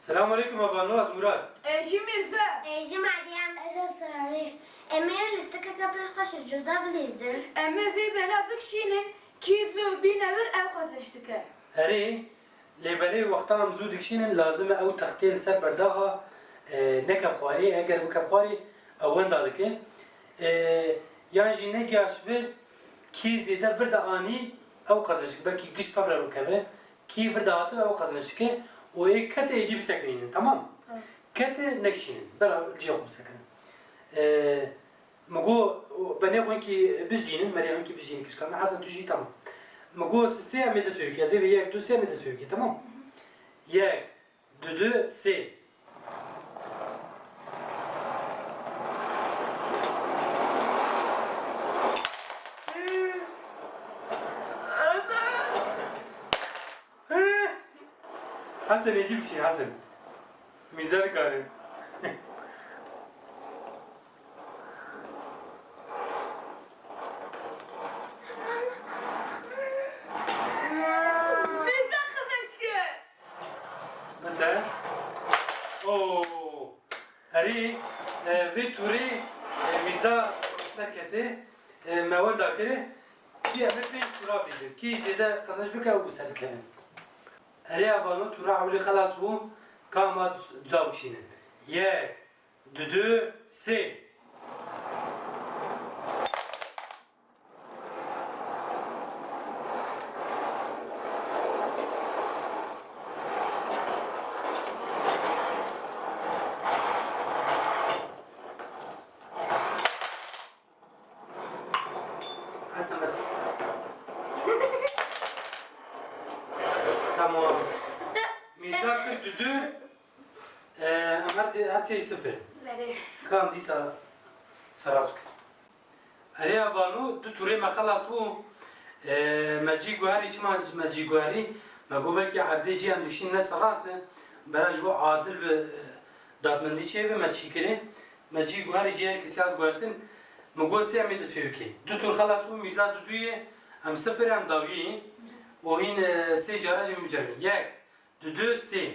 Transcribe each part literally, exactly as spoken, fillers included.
Selamun aleyküm, hevalno, ez Murat. Ê jî Mîrze. Ê jî Meryem. Ez Esrarî. Em ê lîstikeke pir xweş û cuda bilîzin. Em ê vê bela bikişînin, kî zû bîne vir ew qezenç dike. Erê, lê belê wexta em zû dikişînin, lazim e ew textê li ser berdaxa, e, nekef xwarê, eger bikef xwarê, ew wenda dike. E, yan jî negiya ji vir, kî zêde vir de anî, ew qezenç dike. Belkî giş pevre bikeve. Kî vir dihatibe ew qezenç dike û ê kete êdî bisekinînin, temam? Tamam. Kete nekişînin, bera cihê xwe bisekinin. Ee, min got, benê xwe hinkî bijdînin, merê hinkî bijdînin kişka me. Hesen tu jî temam. Min got sê em ê dest pê bikî. Ez ê vê yek, du, sê em ê dest pê bikî, temam? Yek, du, du, sê. Hesen êdî bikişîne Hesen. Mîza nikare. Mîza qezenç kir. Bise. Oo. Herî, e, vê tûrê, e, Mîza derketê, e, me wenda kirê. Kî em ê pênc tûra bîzin. Kî zêde qezenç bike ew bi ser dikevin. Erê hevalno, tûra ewilî xelas bû. Ka em a duda bikişînin. Yek, du, du, sê. Hesen bes. Tamam. Mîza kir du du. Ee, em her, her sê sifir. Belê. Kam dîsa seras bike. Erê hevalno, du tûrê me xelas bû. Ee, me cî guherî, çima me cî guherî? Me got belkî erdê cî em dikişîn ne seras be. Bera ji bo adil bi, e, dadmendî çêbe me çî kirê. Me cî guherî cihekî siyah guhertin. Min got sê em ê dest pê bikê. Du tûr xelas bû, Mîrza du du ye, em sifir, em dawiyê. Û hîn, e, sê cara jî min biceribî. Yek, du, du, sê.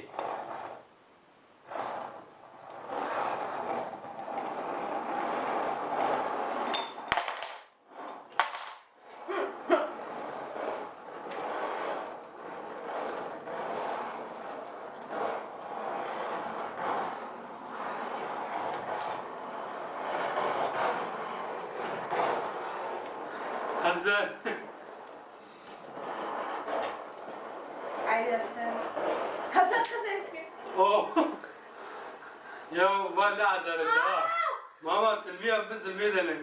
Heze. Ay, Hesen. Hesen qezenç kir. Oh. Ya, va ne adalet ha. Mama, tilmiya bi zilmê de ne.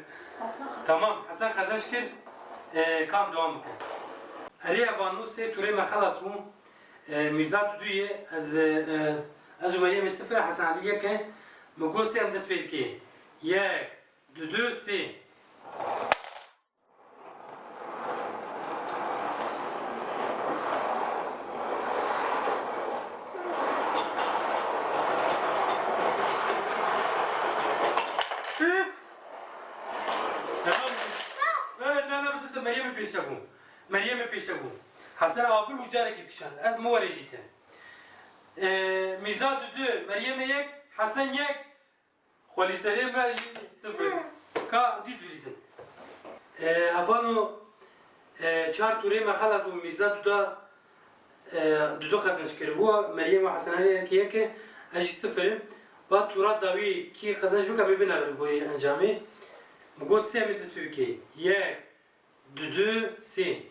Tamam, Hesen qezenç kir. Ee, kam devam bike. Erê hevalno, sê tûrê me xelas bû. Ee, Mîrza du du ye, ez, e, ez û Meryemê sifir, Hesen Elî yek e. Min got sê em dest pê dikê. Yek, du, du, sê. Tamam. Ne, ne, ne, bize Meryemê pêşe bû. Meryemê pêşe bû. Hesen avir û carekî kişand. Ez min werê dîtin. Ee, Mîrza du du, Meryemê yek, Hesen yek, Xwelîserê me jî sifir. Ka dîs bilîzin. E, hevalno, e, çar tûrê me xelas bû, Mîrza duda, e, dudu qezenç kiribû. Meryem û Hesen Elî yekê yekê, ez jî sifir im. Va tûra dawî kî qezenç bike, bê bine gorî encamê. Min got sê em ê dest pê bikê. Yek, Dudu, sê.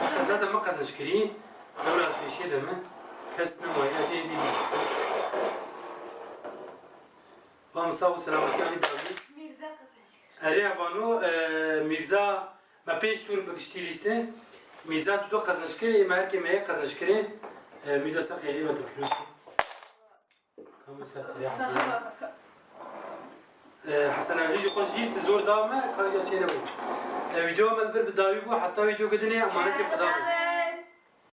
Mesela zaten me qezenç kirî, ewra ez pêşiyê de me, kes nemaye, ez ê dî bî. Bam sağ ol, selametî, yanî dawî. Mîrza qezenç kir. Erê, vano, e, Mîrza, me pênc tûr bi giştî lîstin. Mîrza dudu qezenç kir, ê me her kê me yek qezenç kirê. E, Mîrza ser xêrê me te pîroz kir. Kamil ser serê Hesen. E, Hesen Elî jî xweş lîst, zor da me, kariya çê nebû. E, vîdeo me li vir bi dawî bû, heta vîdeo gidinê, emanetê Xuda bû.